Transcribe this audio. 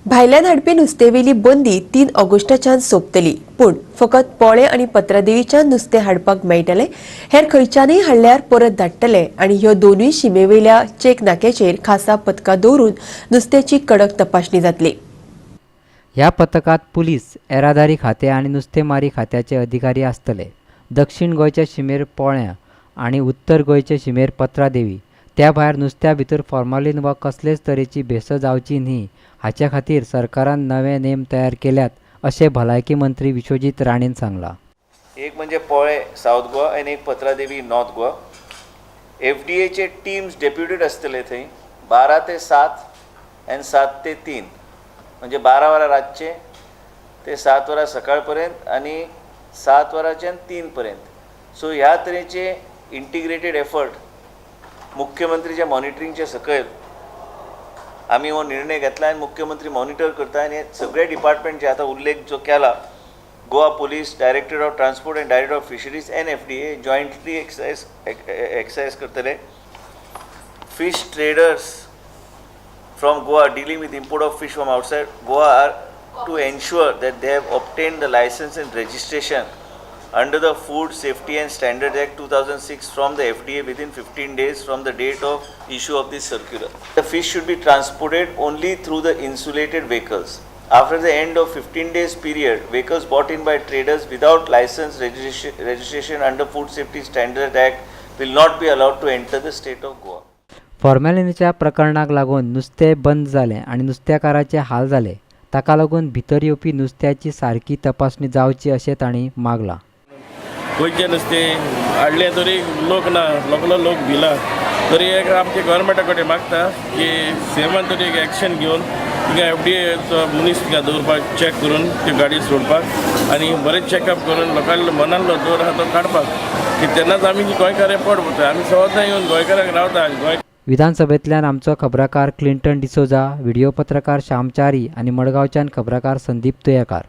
भायल्यान हाडपी नुस्तेवेली बंदी 3 ऑगस्टाच्यान सोंपतली. पूण फकत पोळे आनी पत्रादेवीच्यान नुस्तें हाडपाक मेळटलें. हेर खंयच्यानय हाडल्यार परत धाडटले आनी ह्यो दोनूय शिमेवेल्या चेक नाक्याचेर खासा पथकां दवरून नुस्त्याची कडक तपासणी जातली. ह्या पथकात पुलीस, येरादारी खातें आनी नुस्तेमारी खात्याचे अधिकारी आसतले. दक्षिण गोंयच्या शिमेर पोळ्यां आनी उत्तर गोंयचे शिमेर पत्रादेवी. त्या भायर नुस्त्या भितर फॉर्मालीन वा कसलेच तरेची भेसळ जावची न्ही हाचे खातीर सरकारान नवे नेम तयार केल्यात, अशें भलायकी मंत्री विश्वजीत राणेन सांगलां. एक म्हणजे पोळे, सावथ गोवा आनी एक पत्रादेवी, नॉर्थ गोवा. एफडीएचे टीम्स डेप्युटेड आसतले थंय 12 ते 7 आनी 7 ते 3, म्हणजे 12 वरां रातचे ते 7 वरां सकाळ पर्यंत आनी 7 वरांच्यान 3 पर्यंत. सो ह्या तरेचे इंटिग्रेटेड एफर्ट, मुख्यमंत्रीच्या मॉनिटरिंगच्या सकयल आमी हो निर्णय घेतला आनी मुख्यमंत्री मॉनिटर करता आनी हे सगळे डिपार्टमेंट जे आतां उल्लेख जो केला, Goa Police, Director of Transport and Director of Fisheries and FDA jointly exercise करतले. Fish traders from Goa dealing with import of fish from outside Goa are to ensure that they have obtained the license and registration under the Food Safety and Standards Act 2006 from the FDA within 15 days from the date of issue of this circular. The fish should be transported only through the insulated vehicles. After the end of 15 days period, vehicles brought in by traders without license registration under Food Safety Standards Act will not be allowed to enter the state of Goa. फॉर्मेलिनाच्या प्रकरणाक लागून नुस्तें बंद जालें आनी नुस्तेकाराचे हाल जाले. ताका लागून भितर येवपी नुस्त्याची सारकी तपासणी जावची अशें तांणी मागलां. गोंयचें नुस्तें हाडलें तरी लोक ना, लोकलो लोक भिला. तरी एक आमच्या गोवोरमेंटा कडेन मागता की सीएमान तरी एक एक्शन घेवन थिंगा एफडीएचो मनीस थिंगा दवरपाक, चॅक करून त्यो गाडी सोडपाक आनी बरें चॅकअप करून लोकांलो मनांतलो दोर आहा तो काडपाक की तेन्नाच आमी गोंयकार पोट भरता. आमी सदां येवन गोंयकारांक रावता गोंय. विधानसभेंतल्यान आमचो खबराकार क्लिंटन डिसोजा, व्हिडिओ पत्रकार श्याम च्यारी आनी मडगांवच्यान खबराकार संदीप तुयेकार.